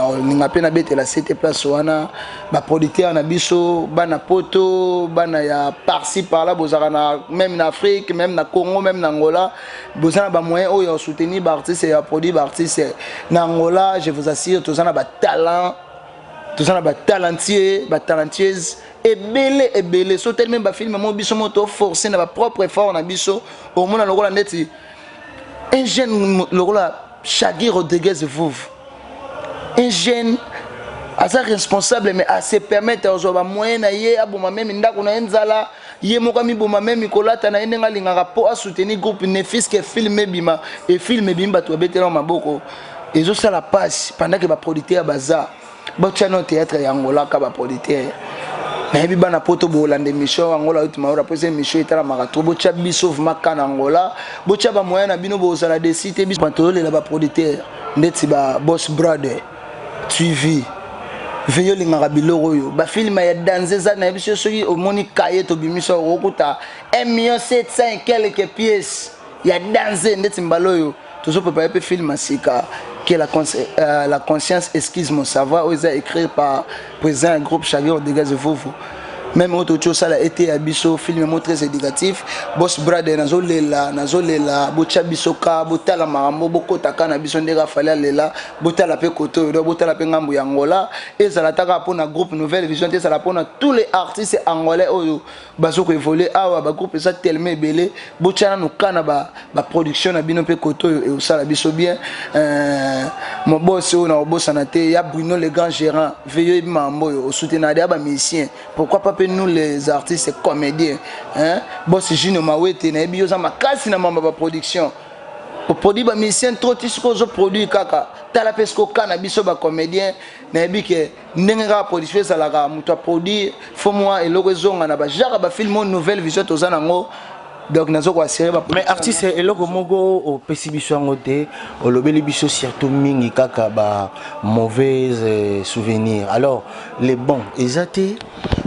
olinga mpe nabetela sete place wana baproducteur na biso bana poto bana ya par-ci par-là bozalaka na même na Afrique, même na Congo, même na Angola, boza na bamoyen oyo ya soutenir baartiste ya produire baartiste na Angola. Je vous assure, toza na batalent, toza na batalentier, batalentueuse ebele ebele. So teli même bafilme mo biso mo toforce na bapropre effort na biso, omona lokola ndeti un jeune lokola Shaggy Rodriguez Vouve, un jeune aza responsable mais ase permettre azwa bamoyen na ye, aboma meme ndako na ye nzala, ye moko amiboma meme kolata na ye ndenge alingaka mpo asoutenir groupe, ne fût-ce que film ebima. E film ebimi, bato babetela maboko, ezosala pasi pendant que baproducteur baza batia no théâtre ya Angola ka baproducteur. Nayebi bana poto bolanda émission Angola oyo maora mpo eza émission etalamaka trop. Botya biso vraiment ka na Angola, botya bamoyen na bino, bozala desi te. Biso tozolela baproducteur ndeti ba Boss Brother TV veyo olingaka biloko oyo bafilme ya danse eza. Nayebi so soki omoni kaye tobimisa, okokuta 1 million 700 et quelques pièces ya danse. Ndeti mbala oyo tozoprépare mpe film ya sika qui est la conscience excuse mon savoir, oyo eza écrit par président ya groupe Shaggy Rodriguez Vuvu. Même oyo toti osala ete ya biso film mo très éducatif. Boss Brother, nazolela, nazolela, botya biso ka, botala makambo, bokota ka na biso ndenge afali alela. Botala mpe kote oyo, donc botala mpe ngambo ya Angola. Ezala taka mpona groupe Nouvelle Vision te, ezala mpona tous les artistes angolais oyo bazokoévolue awa. Bagroupe eza tellement ebele, botya nanu ka na baproduction na bino mpe kote oyo, eosala biso bien. Mobosi oyo na kobosana te ya Bruno le grand gérant veyo, yebi makambo oyo osoutenaka deya bamusicien, pourquoi pas mpe nous les artistes comédiens, hein? Boss Jino Mawete, nayebi yo oza makasi na mambo ya baproduction, oproduit bamusicien trop ti sikoyo ozoproduire kaka. Tala mpe sikoyo ka na biso bacomédien. Nayebi ke ndenge kaka production ezalaka, moto aproduire fo mwa eloko ezonga na bagenre bafilme oyo Nouvelle Vision toza nango. Donc nazo koassurer. Mais artiste, eloko moko opesi biso yango te, olobeli biso surtout mingi kaka ba mauvaise souvenir, alors les bons eza te?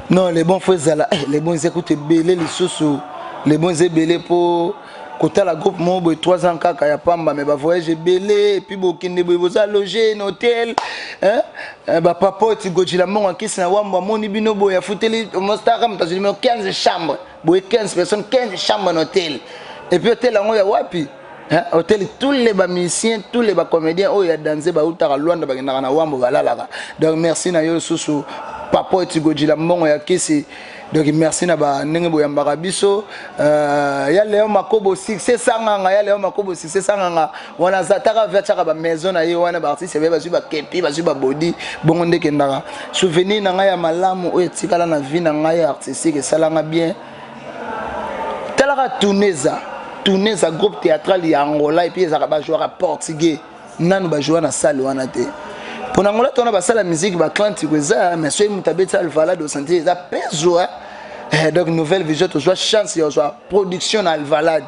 Non, les bons fo ezala, les bons eza kutu ebele lisusu, les bons eza ebele mpo kotala groupe moko boye 3 ans kaka ya pamba, mais bavoyage ebele et puis bokende boye, boza loge na hôtel, bapapa oti Gojila mbongo akisi na wambo, amoni bino boye, afuteli mostaka moto azwi bino 15 chambre boye, 15 personnes, 15 chambre na hôtel. Et puis hôtel yango ya wapi? Hôtel tous les bamusiciens, tous les bacomédiens oyo ya danse bautaka Lwanda, bakendaka na wambo, balalaka. Donc merci na yo lisusu, papa oti Gojila mbongo ya kisi. Donc merci na bandenge boyambaka biso. Ya Léon Makobo succès sanganga, ya Léon Makobo succès sanganga wana aza taka ve atiaka bamaison na ye wana, baartiste be bazwi bakepi, bazwi babodi bongo nde ekendaka. Souvenir na ngai ya malamu oyo etikala na vie na ngai ya artistique esalanga bien, talaka Tuneza, Tuneza groupe théâtral ya Angola et puis ezalaka bajouaka portugais, nanu bajoua na salle wana te. Mpo na Angola tona basala musique baatlantique eza, mais soki moto abeti Alvalade, osentir eza pezo. Donc Nouvelle Vision tozwa chance ya kozwa production na Alvalade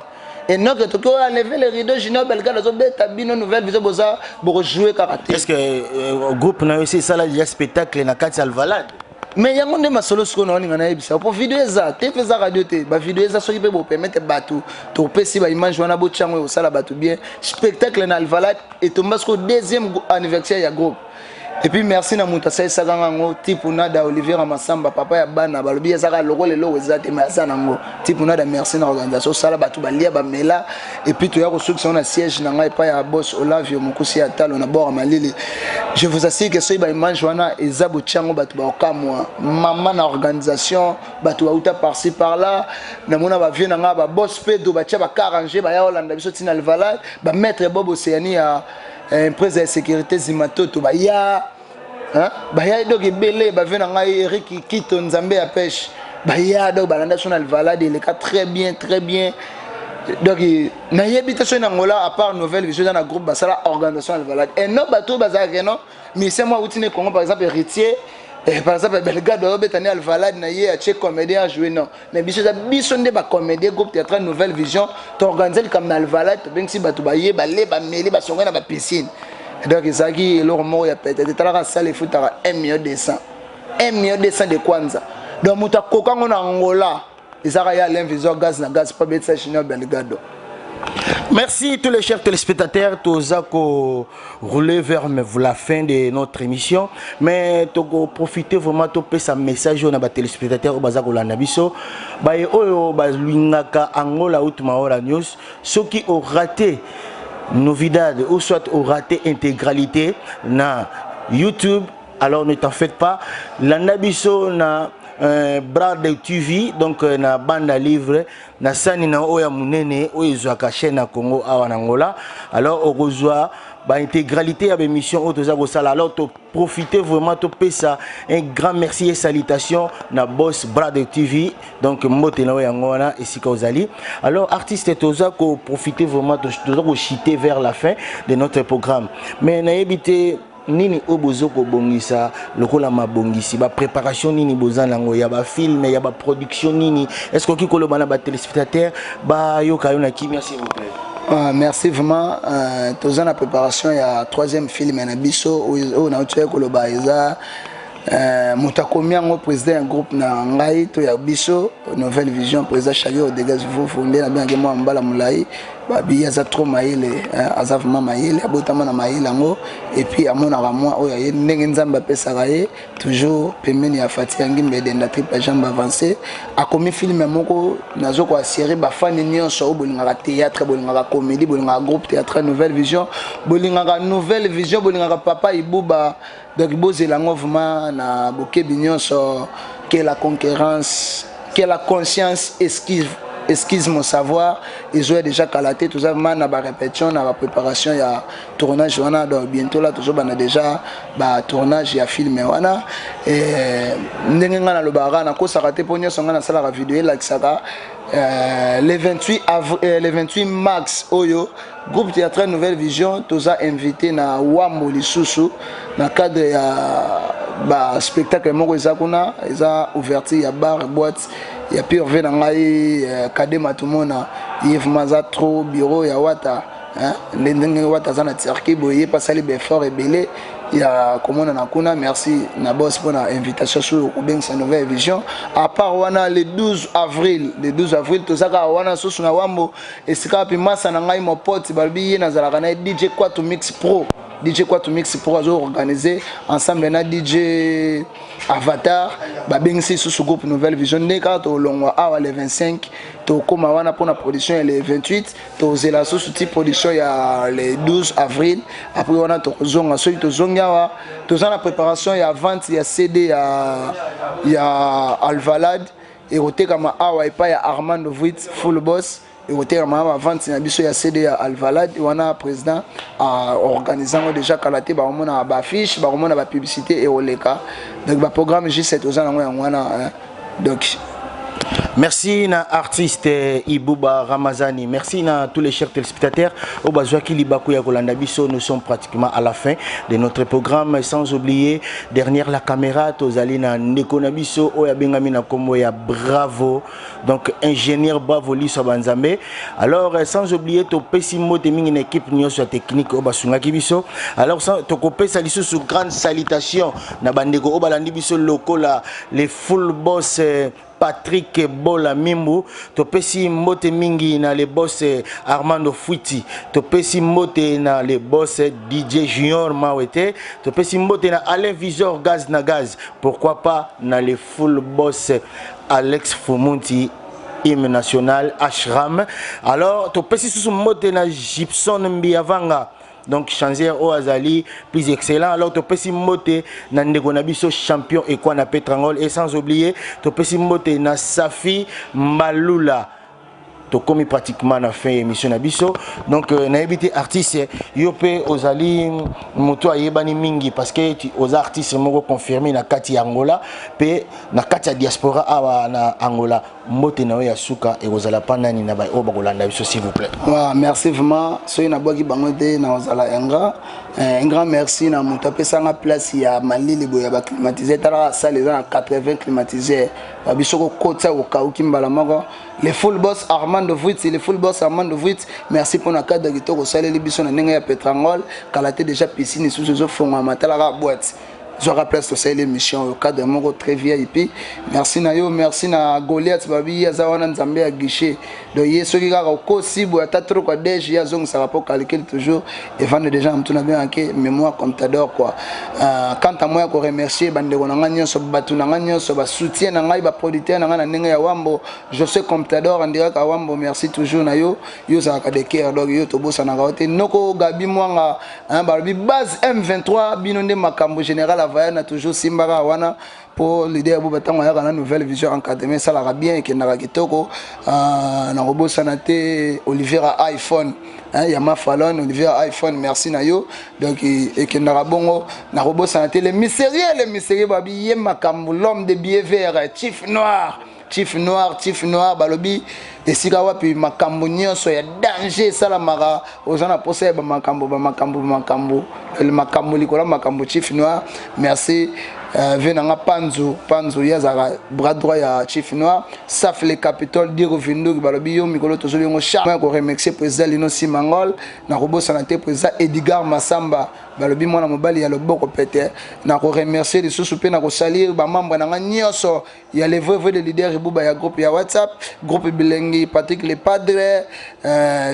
enoke toki oyo enlever le rideau, Junior Belgade azobeta bino Nouvelle Vision, boza bokojoue kaka te. Est ce que groupe na yo esi esala déjà spectacle na kati ya Alvalade? Mais yango nde masolo sikoyo na olinga nayebisa po video eza te mpe eza radio te, bavideo eza. Soki mpe bopermettre bato, topesi baimage wana, botya yango, ekosala bato bien. Spectacle na Alvalade etomba sikoyo deuxième anniversaire ya groupe. Et puis merci na moto asalisaka nga yango, Tipu Nada Olivier Masamba, papa ya bana. Balobi ezaka lokola eloko eza te, mais aza nango. Tipu Nada, merci na organisation osala, bato balia, bamela. Et puis toya kosukisa ngo na siège na ngai epai ya boss Olavio Mokusi ya talo na bord ya malili. Je vous assure que soki baimage wana eza botiango, bato baokamwa mama na organisation. Bato bauta par-ci par-là, namona bavieux na ngai, baboss Pedro, batia bacarange, baya olanda biso ntina Alvalade, bamaître Bob Océanie ya empresa ya sécurité Zimatoto, baya baya. Donc ebele bavieux na ngai, Erik Kito, Nzambe ya pêche, baya. Donc balanda biso na Alvalade, eleka très bien, très bien. Donc nayebi te soki na Angola, à part Nouvelle Vision, eza na groupe basala organisation Alvalade eno bato oyo bazalaka eno musicien mo awuti ne Congo, par exemple Héritier, par exemple Belgado, ayobeta ne Alvalade na ye, atie comédien ajoué. Non, mais biso eza biso nde bacomédien, groupe théâtral Nouvelle Vision, toorganize likambo na Alvalade, tobengisi bato, baye, bale, bameli, basongoi na bapiscine. Donc ezalaki eloko moko ya peut-être etalaka sale, efutaka 1 million 200, 1 million 200 de kwanza. Donc moto akokango na Angola ezalaka ye Alain Vision, gaz na gaz, mpo abetisa Junior Belgado. Merci tous les chers téléspectateurs, toza ko rouler vers la fin de notre émission, mais toko profiter vraiment topesa message na ba téléspectateurs oyo baza kolanda biso, baye oyo balingaka Angola Ultima Hora News. Soki o raté novidade ou soit o raté intégralité na YouTube, alors ne t'en faites pas, landa biso na Brad TV, donc na banda livre na sani na oyo ya monene oyo ezwaka chaîne na Congo awa na Angola. Alors okozwa baintégralité ya baémission oyo toza kosala. Alors toprofite vraiment topesa un grand merci et salutation na boss Brad TV. Donc mbote na oyo yango wana esika ozali. Alors artiste, toza koprofite vraiment, toza kochite vers la fin de notre programme, mais nayebi te nini oyo bozo kobongisa lokola mabongisi, bapréparation nini boza nango ya bafilm, ya baproduction nini. Est ce que okoki koloba na batéléspectateur, bayoka yo na kimia, s'il vous plaît? Merci vraiment. Toza na préparation ya troisième film na biso oyo nauti koloba. Eza moto akomi yango, président ya groupe na ngai to ya biso Nouvelle Vision, président Chali Odegas Vufu, nde nabengaki mwa mbala molai. Babi aza trop mayele, aza vraiment mayele, abotama na mayele yango. Et puis amonaka mwa oyo aye ndenge Nzambe apesaka ye, toujours pembeni ya Fati Yangi Mbedenda, triple jambe avancé. Akomi film moko, nazo koassurer bafani nyonso oyo bolingaka théâtre, bolingaka comédie, bolingaka groupe théâtre Nouvelle Vision, bolingaka Nouvelle Vision, bolingaka papa Ibuba. Donc bozela yango vraiment na bokebi nyonso. Que la concurrence, que la conscience esquive, excuse mon savoir, ezoya déjà kala te. Toza vraiment na barépétition, na bapréparation ya tournage wana. Donc bientôt là tozobanda déjà batournage ya film wana. Ndenge ngai nalobaka, nakosaka te, mpo nyonso ngai nasalaka video elakisaka. Le 28 avril, le 28 mars oyo, groupe théâtral Nouvelle Vision toza invité na Wambo lisusu na cadre ya baspectacle moko eza kuna, eza ouverture ya bar boîte ya pure v na ngai Kade Matumona. Ye vraiment aza trop bureau ya Wata, nde ndenge Wata aza na Turquie boye, ye mpe asali baeffort ebele ya komonana kuna. Merci na boss mpona invitation sur kobengisa Nouvelle Vision. À part wana, le 12 avril, le 12 avril toza kaka wana susu na Wambo, esika wapi masa na ngai Mopoti, balobi ye nazalaka na ye, DJ Quato Mix Pro. DJ Quato Mix Pro azoorganize ensemble na DJ Avatar, babengisi lisusu groupe Nouvelle Vision. Nde kaka tolongwa awa le 25, tokóma wana mpona production ya le 28, tozela susu ti production ya le 12 avril. Après wana tokozonga. Soki tozongi awa, toza na préparation ya vente ya CD ya Alvalade, ekotekama awa epai ya Armando Vit Full Boss. Ekotekama bavente na biso ya CD ya Alvalade wana. Président aorganize yango déjà kala te, bakomona baaffiche, bakomona bapublicité ekoleka. Donc baprogramme J7 toza nango yango wana donc. Merci na artiste Ibuba Ramazani. Merci na tous les chers téléspectateurs. Oyo bazwaki libaku ya kolanda biso, nous sommes pratiquement à la fin de notre programme. Sans oublier, derrière la caméra, tozali na ndeko na biso oyo abengami na kombo ya Bravo. Donc ingénieur Bravo Liso Banzambe. Alors sans oublier topesi mbote mingi na équipe nyonso ya technique oyo basungaki biso. Alors tokopesa lisusu grande salutation na bandeko oyo balandi biso lokola les full boss. Patrick Bola Mimbu, topesi mbote mingi na le boss Armando Fuiti, topesi mbote na le boss DJ Junior Mawete, topesi mbote na Alain Visor Gaz na Gaz, pourquoi pas na le full boss Alex Fumunti hymne national Ashram. Alors topesi susu mbote na Gibson Mbiavanga donc changer oyo azali plus excellent. Alors topesi mbote na ndeko na biso champion Ekwana Petrangol, et sans oublier topesi mbote na Safi Mbalula. Tokomi pratiquement na fin émission na biso, donc nayebi te artiste yo mpe ozali moto ayebani mingi parce que oza artiste moko confirmé na kati ya Angola mpe na kati ya diaspora awa na Angola. Mbote na yo ya suka ekozala pa nani na oyo bakolanda biso, s'il vous plaît? Ouais, merci vraiment. Soki nabwaki bango te, nakozala ingrat. Un grand merci na moto apesanga place ya malili boye ya baclimatiseur. Talaka, salle eza na 80 climatiseur, babi soki okotisa okauki mbala moko. Le full boss Armando Vuitz, le full boss Armando Vuitz, merci mpona cadre kitoko osaleli biso na ndenge ya Petrangol. Kala te déjà piscine lisusu ezofongwama. Talaka boîte, zwaka place tosaleli émission oyo, cadre moko très VIP. Merci na yo, merci na Goliath. Babi ye aza wana nzambe ya guichet, donc ye soki kaka okosi boye ata trop kwa dege, ye azongisaka mpo calcule toujours evande déjà na motu na bengaki mémoire comptador quoi. Quant à moi, ya koremercier bandeko na ngai nyonso, bato na ngai nyonso, basoutien na ngai, baproducteur na ngai na ndenge ya Wambo, José Comptador andiraka Wambo, merci toujours na yo. Yo ozalaka de cœur, donc yo tobosanaka yo te. Noko Gabi Mwanga, hein, balobi base M23, bino nde makambo. Général Avaya na toujours simbaka wana mpo leader bo batango ayaka na Nouvelle Vision, encadrement esalaka bien, ekendaka kitoko. Nakobosana te Olivier iPhone, hein, ya Mafalon, Olivier iPhone, merci na yo. Donc ekendaka bongo. Nakobosana te le mystérieux, le mystérieux, babi ye makambo, l'homme de billet vert, chief noir, chief noir, chief noir. Balobi esika wapi makambo nyonso ya danger esalamaka, oza na posa ya bamakambo, bamakambo, bamakambo, makambo likolo ya makambo. Chief noir, merci. Ve nanga Panzu, Panzu, ye azalaka bras droit ya chief noir. Saf le Capitole Diro Vinduki, balobi yo mikolo tozoli yango charme ya koremercier président Lino Simangol. Nakobosana te président Edgar Masamba, balobi mwana mobali ya loboko pete. Nakoremercier lisusu mpe nakosalir bamembre na nga nyonso ya le vrai vrai de leader Ibuba ya groupe ya WhatsApp, groupe Bilengi, Patrick le Padre,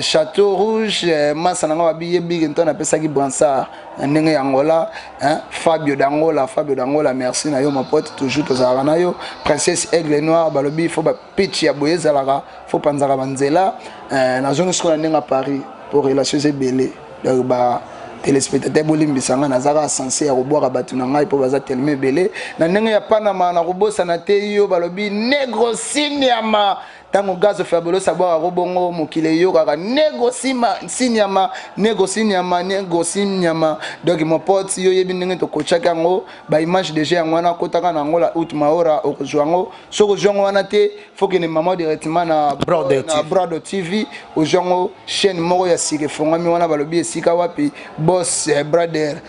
Château Rouge, masa na nga babi ye bigi nto napesaki bransard na ndenge ya Angola, hein, Fabio d'Angola, Fabio d'Angola, merci na yo mapote, toujours tozalaka na yo. Princesse Aigle Noir, balobi fo bapitch ya boye ezalaka, fo panzaka banzela. Nazongi sikoyo na ndenge ya Paris po relation eza ebele. Donc ba téléspectateur, bolimbisa ngai, naza kaka sense ya kobwaka bato na ngai mpo baza telema ebele. Na ndenge ya Panama, nakobosana te yo, balobi Negro Siniama. Ntango Gazo Fabulos abwakako bongo, mokili eyokaka Nego Siniama, Nego Siniama, Nego Siniama. Donc mon pote, yo oyebi ndenge tokotiaki yango baimage déjà yango wana. Kotaka na yango la out maora, okozwa yango. Soki ozwi yango wana te, faut kende mama directement na Brado TV, ozwi yango. Chaîne moko ya sika efongwami wana, balobi esika wapi boss Brother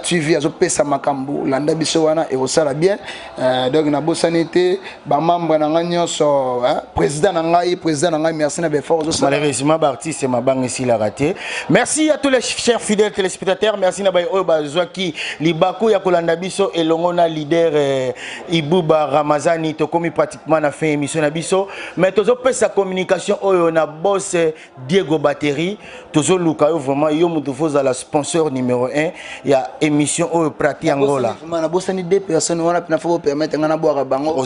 TV azopesa makambo. Landa biso wana, ekosala bien. Donc nabosani te bamembre na ngai nyonso, président na ngai, président na ngai, merci na befort. Malheureusement baartiste mabanga esilaka te. Merci à tous les chers fidèles téléspectateurs, merci na baye oyo bazwaki libaku ya kolanda biso elongo na leader Ibuba Ramazani. Tokomi pratiquement na fin émission na biso, mais tozopesa communication oyo na boss Diego Batterie. Tozoluka yo vraiment, yo moto fozala sponsor numéro 1 ya émission oyo Prati Angola. Nabosani deux personnes wana mpena, fo bopermettre ngai nabwaka bango.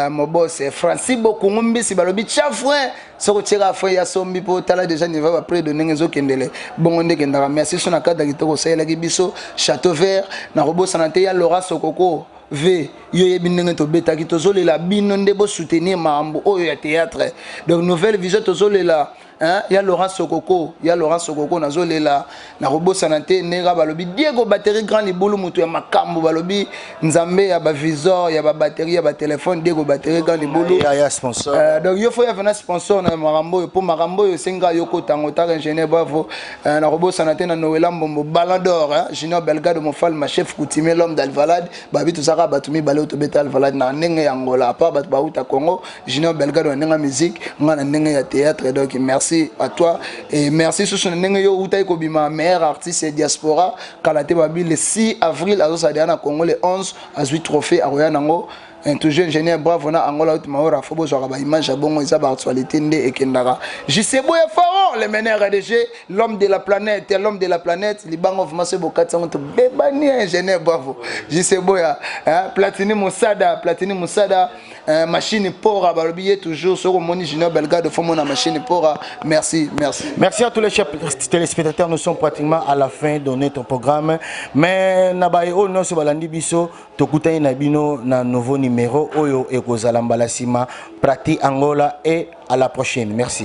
Mo boss Francis Bokungu Mbisi, balobi tia frein, soki otieka frein ya sombi mpo tala déjà niveau baprès de ndenge ezokendele bongo nde ekendaka. Merci so na cadre kitoko osalelaki biso Château Vert. Nakobosana te ya Laura Sokoko v, yo yebi ndenge tobetaki. Tozolela bino nde bosoutenir makambo oyo ya théâtre, donc Nouvelle Vision tozolela, hein, ya Laurent Sokoko, ya Laurent Sokoko nazolela. Nakobosana te ndenge balobi Diego Batterie, grand libulu, moto ya makambo, balobi nzambe ya bavisor, ya babatterie ya batelefone, Diego Batterie, grand libulu. Ya sponsor. Donc yo fo ya vena sponsor na makambo oyo, mpo makambo oyo esenga yo kotango otaka ingénieur, bravo. Nakobosana te na Noela Mbombo, Ballon d'Or, hein, Junior Belgado Mofalma, chef coutumier, l'homme d'Alvalade. Babi tozalaka bato mibale oyo tobeta Alvalade na ndenge ya Angola, apart bato bauta Congo, Junior Belgado na ndenge ya musique, nga na ndenge ya théâtre. Donc merci à toi et merci susu na ndenge yo outaki kobima meilleur artiste ya diaspora. Kala te, babi le 6 avril azosala deya na Congo, le 11 azwi trophée, akoya nango. Hein, toujours ingénieur bravo na Angola out maora fo bozwaka ba image ya bongo eza ba actualité nde ekendaka. JC Boya Pharaon le meneur ADG, l'homme de la planète, l'homme de la planète libango vraiment se bokati yango to bebani ingénieur bravo. JC Boya hein, Platini Musada, Platini Musada hein, machine pora balobi ye toujours soko moni Junior Belgado fo mona machine pora. Merci, merci. Merci à tous les chers téléspectateurs, nous sommes pratiquement à la fin de notre programme. Mais na baye oyo nyonso balandi biso Tokutani na bino na nouveau numero oyo ekozala mbala sima. Prati Angola et à la prochaine. Merci.